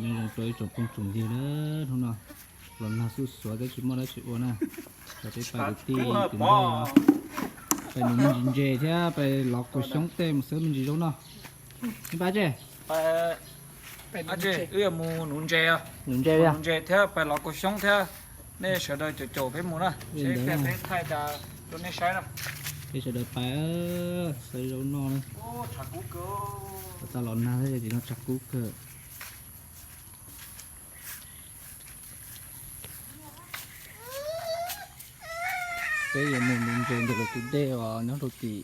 Nyob zoo rau ib tsoom phooj tsoom ywg na, hnub no los nag xuj xuav thiab tsis muaj dab tsi ua na, rau peb pab kwv tij kwv npawg pais mus ntse ntses thiab pais lov kaus xyoob tej mus xwb me ntsis zaub noj. Me pab tse, wb yuav mus nuv ntses, nuv ntses thiab pais lov kaus xyoob thiab. Nej sawv daws caum caum peb mus na, seb pliag peb thaij cas rau nej saib na. Peb sawv daws pais xawb zaub noj na. Tshav kub kawg, txaj los nag thiab ces no tshav kub kawg. Peb yuav mus nuv ntses ntawm lawv tus dej uas nyob rau tim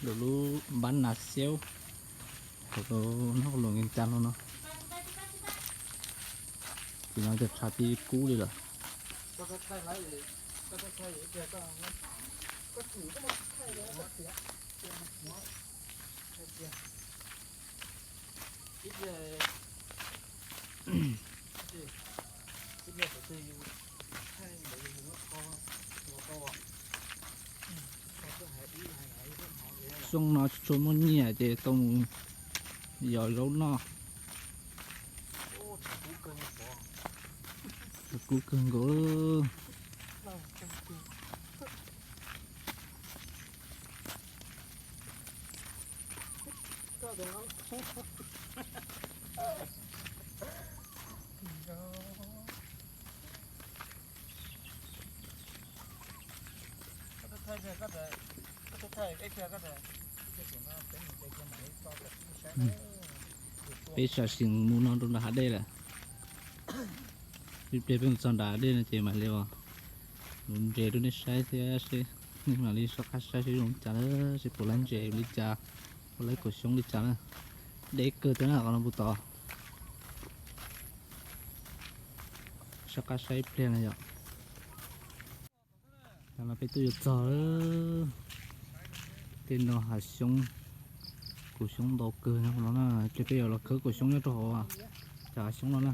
lawv lub npab nas xiaub, thaum nyob lus nkees cas no no. Tim no cov tshav tib kub li lawm. Xyoo no tsis tshua muaj nyiaj ces tau mus yos zaub noj. Kub kawg nkaus. Peb sam sim mus no rau nram hav dej lawm. Ib pliag peb mus txog nram hav dej no ces mam li nuv ntses rau nej saib thiab seb, nej mam li soj qab saib seb zoo li cas na, seb puas laib ntses li cas, puas laib kaus xyoob li cas na. Deb kawg thiab na qhov no puas tod. Soj qab saib ib pliag na yom. Tam no peb twb yuav txog lawm. Tej no hav xyoob, kaus xyoob ntau kawg no no na. Ces peb yuav los khawb kaus xyoob nyob rau hauv cov hav xyoob no na.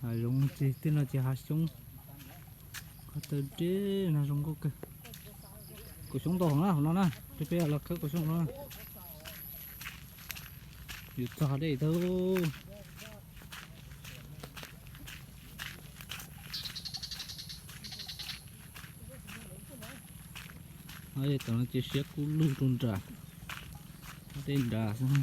Hav zoov ces tej no ces hav xyoob. Qhov taw deb no zoo nkauj kawg. Kaus xyoob ntau heev na hauv no na, ces peb yuav los khawb kaus xyoob no na. Yuav txog dej tau. Tam no ces siab kub lug rau nram dej nrad xwb.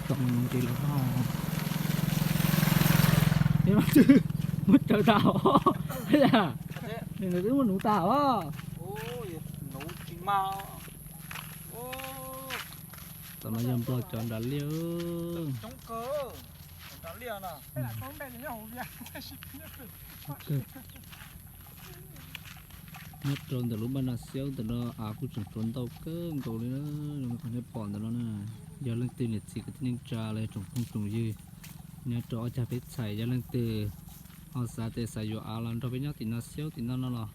Tau mus ntses los no. Muab tsawv tas os. Nws twb muab nuv tas os. Tam no yog nplog cov nram liaj. Nyob rau ntawm lub npab nas xiaub ntawm no av kuj tseem tshuav ntau kawg nkaus li na. Zoo li qhov nej pom ntawm no na, yog leej twg niam txiv kwv tij neej tsa los yog tsoom phooj tsoom ywg nyob rau ob cag peb txhais, yog leej twg ho xav tias xav yuav av los nrog peb nyob tim no xiaub tim no no los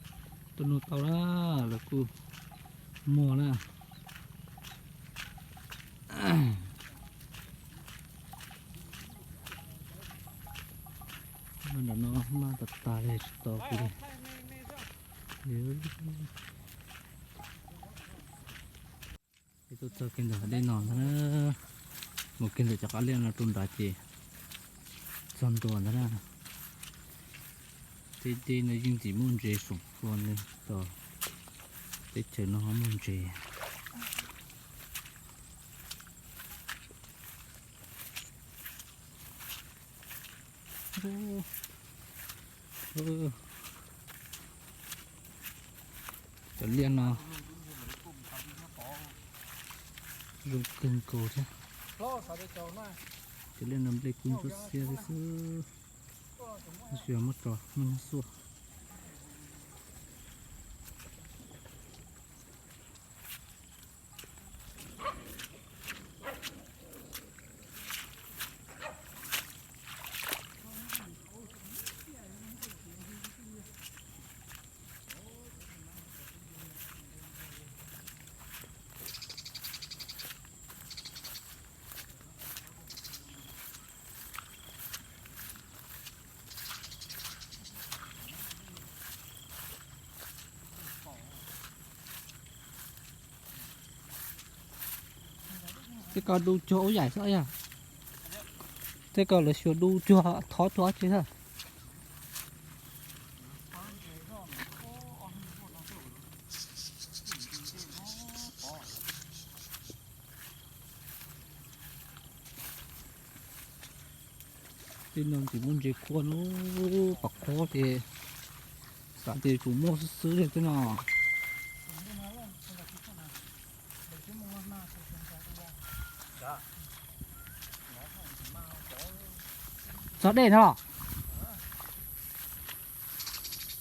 tuaj nug tau na, lawv kuj muag na. Nram no maj tas tas li tsis tau kuv li. Peb tuaj txog kiag ntawm hav dej no ntag na, mus kiag ntawm cov qab liaj no rau nrad ces txog ntua ntag na. Tej dej no yeej tsis muaj ntses saum hlo li, teb chaws no ho muaj ntses. Cov liaj no zoo kawg nkaus thiab. Cov liaj no nplej kub ntsuab xiab xwb xwb, tab sis muab tso muaj nyuag xuaj. Tej ko du cuag ub yaim xwb yog. Tej ko lawv xyuas du cuag thov cuag tsi xwb. Tej no ces muaj ntses khuab no, pom qhuav ces xav tias tsum muaj xwb xwb li tej no. Txog dej no los?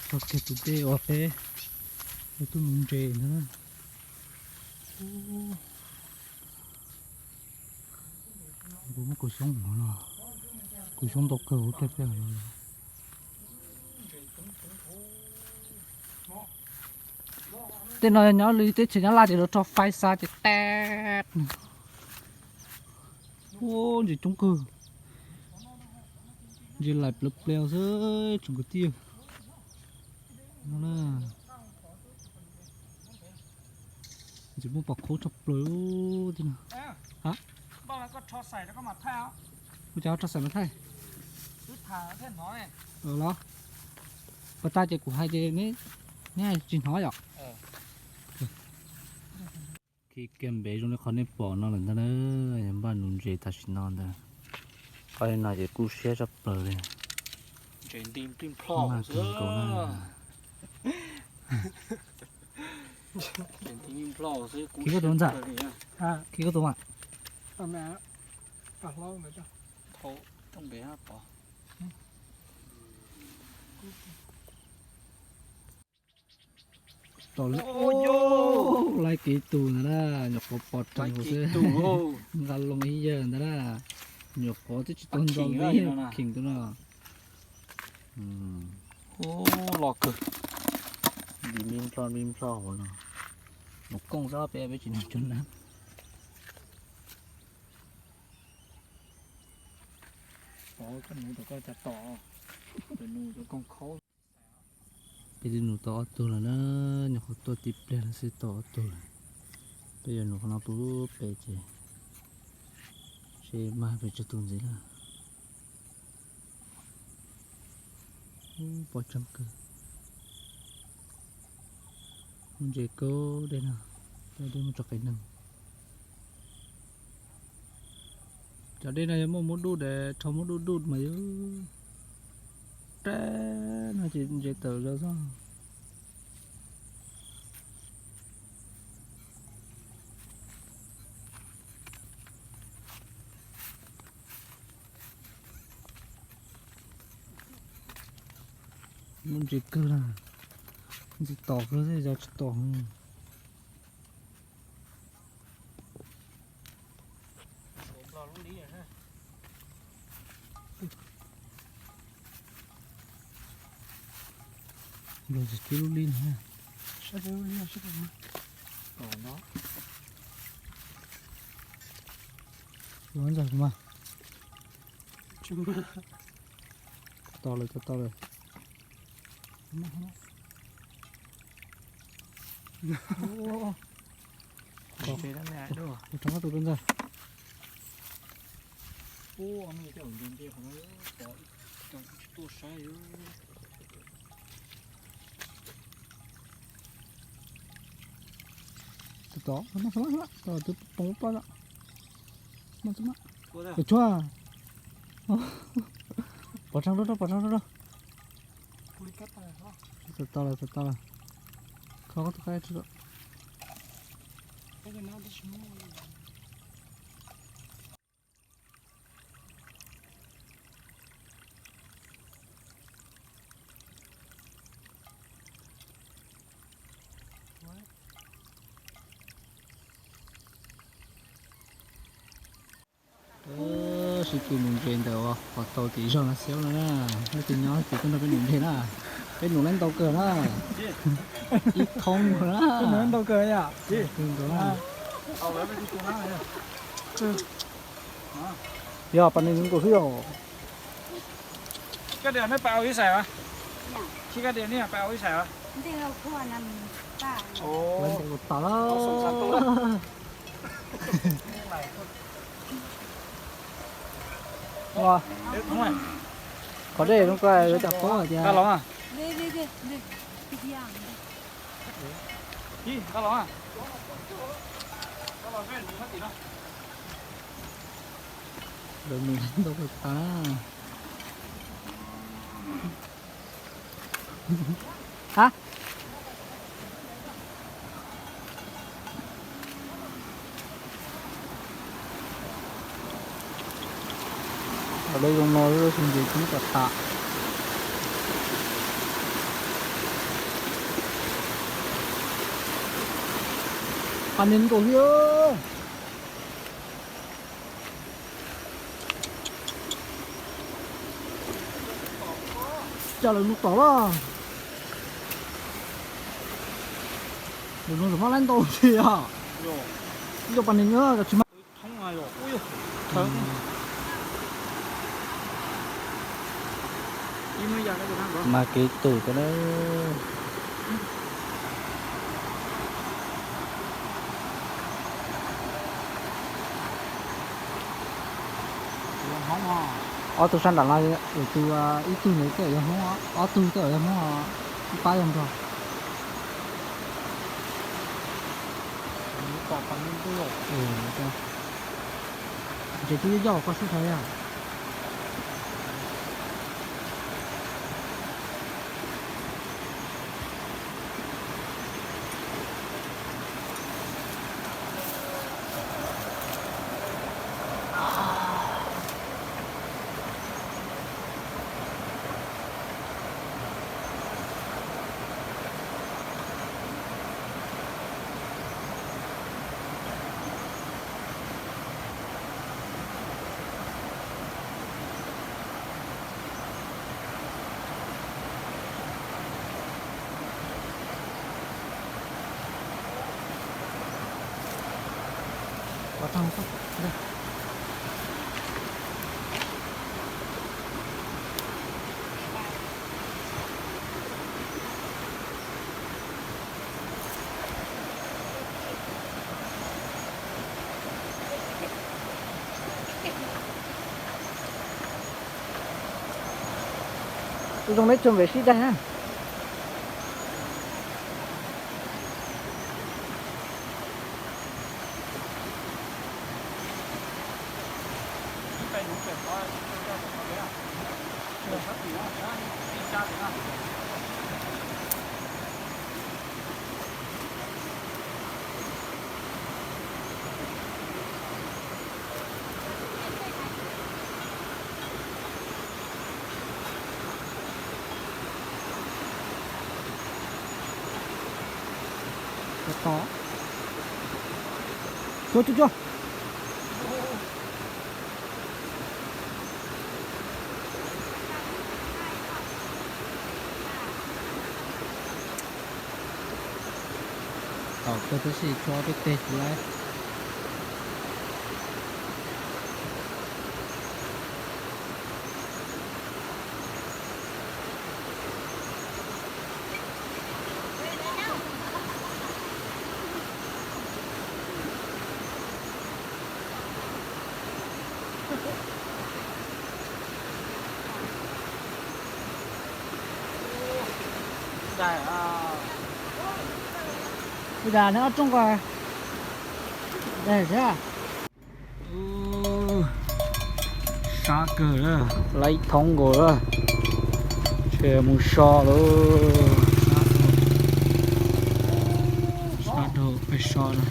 Txog kiag tus dej uas peb tuaj nuv ntses ntag. Kuv muab kuv xyoob no, kuv xyoob ntau kawg ua kiag peb no. Tej no nyob li teb chaws nyob Laj ces lawv rho fais xa ces tag. Ua ntses coob kawg, ntses laim plaws plaws xwb tsoom kwv tij. Ntses muaj pom qhuav tshaj plaws li no. Kuv cov rho xaim mas thaij. Los, pas tas ces kuv hais ces neb tsis hnov yom. Khi kiag npev zoo li qhov nej pom no lawm ntag na, yog npaj nuv ntses tam sim no ntag. Qhov no ces kub siab tshaj plaws li. Khi koj tus ntxawm, khi koj tus mas. Tom lawm, laib kiv tus ntag na, nyuam qhuav pom rheev xwb, nqa loo ib yawg ntag na, nyuam qhuav twb tsis tau nto li, kheem tus no. Los kawg, nti nplij nploj nplij nploj hauv no, nws kooj xwb peb peb tsis nug cov na. Koj nug rau koj cas tom, nug rau kooj khaub. Peb twb nug tau ob tug lawm na, nyuam qhuav tuaj tib pliag no xwb tau ob tug lawm. Peb yuav nug qhov no pub pem ces seb mag pes tsawg tus ntxiv na. Ub, pom tseeb kawg. Muaj ntses kawg dej no, dej muaj tso qe neeg. Cov dej no yog muaj muab dub, rho muab dub dub mas yog rab no ces ntses tawm zog xwb. Muaj ntses kawg na, ntses tom kawg xwb, yog tsis tom. Los tsis cub lub lib no. Los ntxawg kuv mas. To lawm, to lawm. Kuv rov qab tus ntxawg. Tus tod, tus tod twb poob ploj lawm. Tus tshuaj. Pov tseg rau, pov tseg rau. Tau lawm, tau lawm. Kho koj tus qaib rau. Sib tw nuv ntses ntawm uas qhov tau tim zog no xwb no na. Leej twg nyob ces tuaj nrog peb nuv ntses na. Peb nuv lawm ntau kawg na. Ib thoob na. Ntau kawg. Yog pas nws nkaus xwb yom. Koj tias nej pas au ib xais as? Khi koj tias nej pas au ib xais as? Ntau tas lawm. Qhov dej zoo ko yuav cov paub hais tias lawv mus ntau tas. Ha, lawv zoo no lub xyoo ces coob tas tas. Qab neb nkaus thiab. Cas lawv lub tom lawm. Lawv lub tom lawm ntau tiag. Ib co pas nees tsis mas. Mas kev twm ko na. Ob tug sab nram no, tus ib tug ntawd tej yog Hmoob, ob tug tej yog Hmoob, ib pab yog Nplog. Ces twb yoj koj sib hais. Tus zoo neb tso npe sib daig na. Cua, cua, cua. Tau kawg tab sis tshuav peb teg tsis laib. Ua cas neb ob rooj ko, sab kawg, laib thoob nkaus lawm. Ces mus so lauj. Sab dhau pem so na,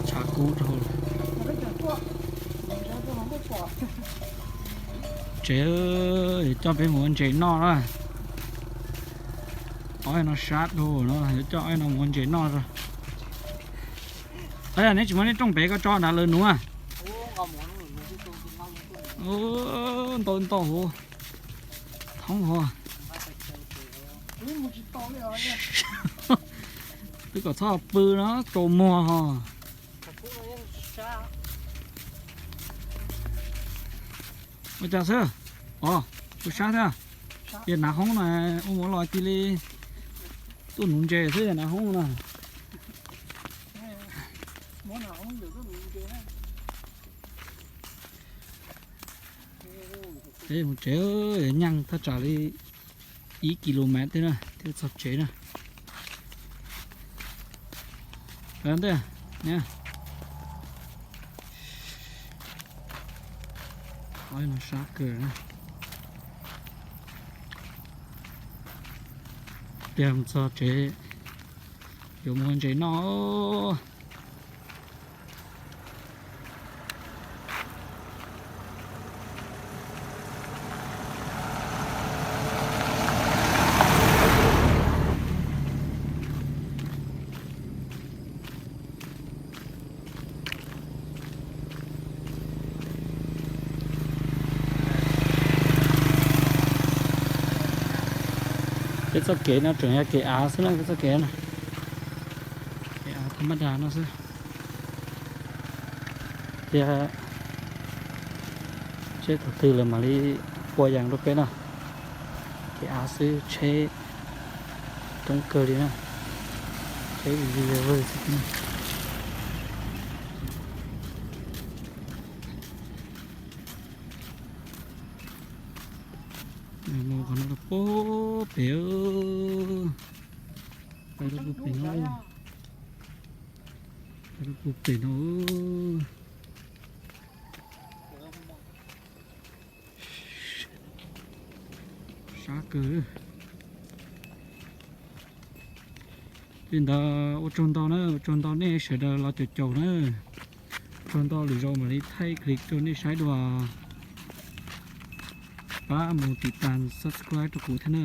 tshav kub dhau. Tsev, coj peb mus ua ntses noj na. Ob no sab dhau no, yuav coj ob no mus ua ntses noj. Ua cas neb tsis muab nej rooj pem ko tso nrad lawv nuv? Ntau ntau hauv, thoob hauv. Twb kom txhob pw no rau muag ho. Ua cas xwb? Os, kuv sab thiab. Yog nav hoob na, ua mus los cia li tuaj nuv ntses xwb yog nav hoob na. Muab nav hoob yog tuaj nuv ntses na. Peb mus tsev, nyeej thaj tsam li ib ki lu mev thiab na thiaj txog tsev na. Ntej, no sab kawg na. Tiag mus txog tsev yuav mus ua ntses noj. Peb txoj kev no tseem yog kev av xwb na, peb txoj kev no, kev av thab mab dag no xwb. Thiab seb thaum twg lawv mam li pua yees rau peb no. Kev av xwb, tsheb coob kawg li na, tsheb vij vwg xwb. Mus qhov no rau puag pem, pem rau puag pem no, pem rau puag pem no. Sab kawg. Li ntawd ua tsaug ntau na, ua tsaug ntau nej sawv daws los caum caum na. Tsaug ntau, lwm zaus mam li thaij clip rau nej saib dua. Pab mus tiv tas subscribe rau kuv thiab na.